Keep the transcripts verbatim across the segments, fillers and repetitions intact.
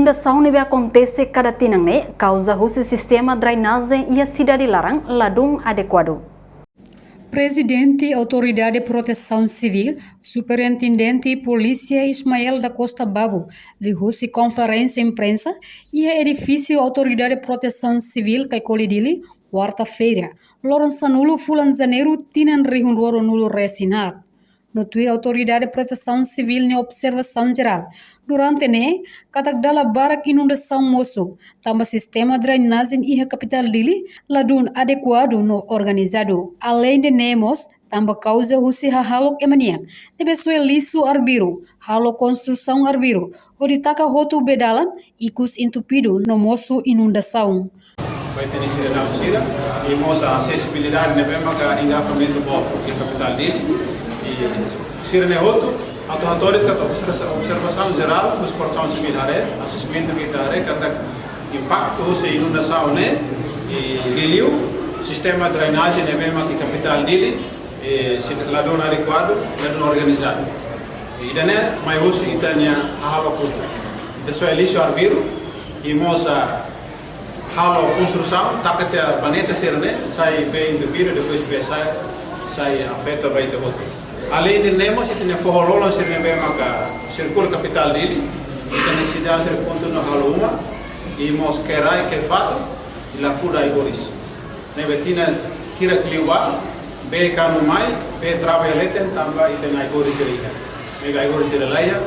Inundasaun ne'ebé akontese kada tinan ne'e kauza husi sistema drenajen iha sidade laran ladún adekuadu. Prezidente Autoridade Protesaun Sivíl, Superintendente Polísia Ismael da Costa Babu, liuhusi konferénsia imprensa iha edifísiu Autoridade Protesaun Sivíl Caicoli Dili, kuarta-feira, loron sanulu fulan Janeiru, tinan rihun rua ruanulu resin haat. No tuir Autoridade Protesaun Sivíl nia observasaun jerál durante ne'e, katak dala barak inundasaun mosu, tanba sistema drenajen iha kapitál Dili ladún adekuadu no organizadu. Aleinde ne'e mós, tanba kauza husi hahalok ema nian ne'ebé soe lixu arbiru, halo konstrusaun arbiru, hodi taka hotu bee dalan, ikus entupidu no mosu inundasaun. Ba ita-nia sidadaun sira, i mós asesibilidade ne'ebé maka engarrafamentu boot iha kapitál Dili. I sira-ne'e hotu atu hato'o de'it katak observa-, observasaun jerál husi Protesaun Sivíl haree, asesmentu ita haree katak impaktu husi inundasaun ne'e, i liuliu sistema drenajen ne'ebé maka iha kapitál Dili, i sira ladún adekuadu, ladún organizadu. I ida-ne'e mai husi ita-nia hahalok hotu. Ita soe lixu arbiru, i mós halo konstrusaun, taka tiha baneta sira-ne'e, sai bee entupidu, depois bee sai, sai afeta ba ita hotu. Aleinde ne'e mós, ita-nia foho-lolon sira ne'ebé maka sirkula kapitál Dili, ita-nia sidadaun sira kontinua halo uma, i mós ke'e rai, ke'e fatuk, i la kuda ai-horis. Ne'ebé tinan hirak liubá, bee kanu mai, bee trava iha leten, tanba ita-nia ai-horis sira iha. Ne'ebé ai-horis sira la iha,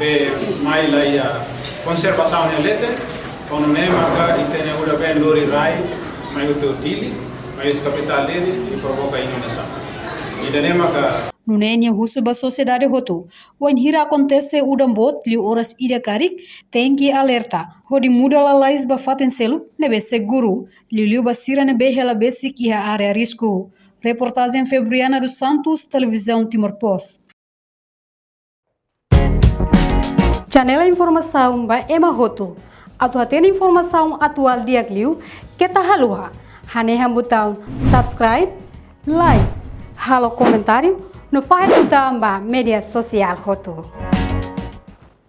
bee mai la iha konservasaun iha leten, kuandu ne'e maka ita-nia udan-been lori rai, mai hotu Dili, mai husi kapitál Dili, i provoka inundasaun. Ida-ne'e maka. Nune'e nia husu ba sosiedade hotu, wainhira akontese udan boot liu oras ida karik, tenke alerta, hodi muda lalais ba fatin seluk ne'ebé seguru, liuliu ba sira ne'ebé hela besik iha área risku. Reportajen Febriana dos Santos, Televizaun Timor Post. Janela informasaun ba ema hotu. Atu hatene informasaun atuál di'ak liu, keta haluha hanehan butaun subscribe, like, halo komentáriu, no fahe tutan ba média sosiál hotu.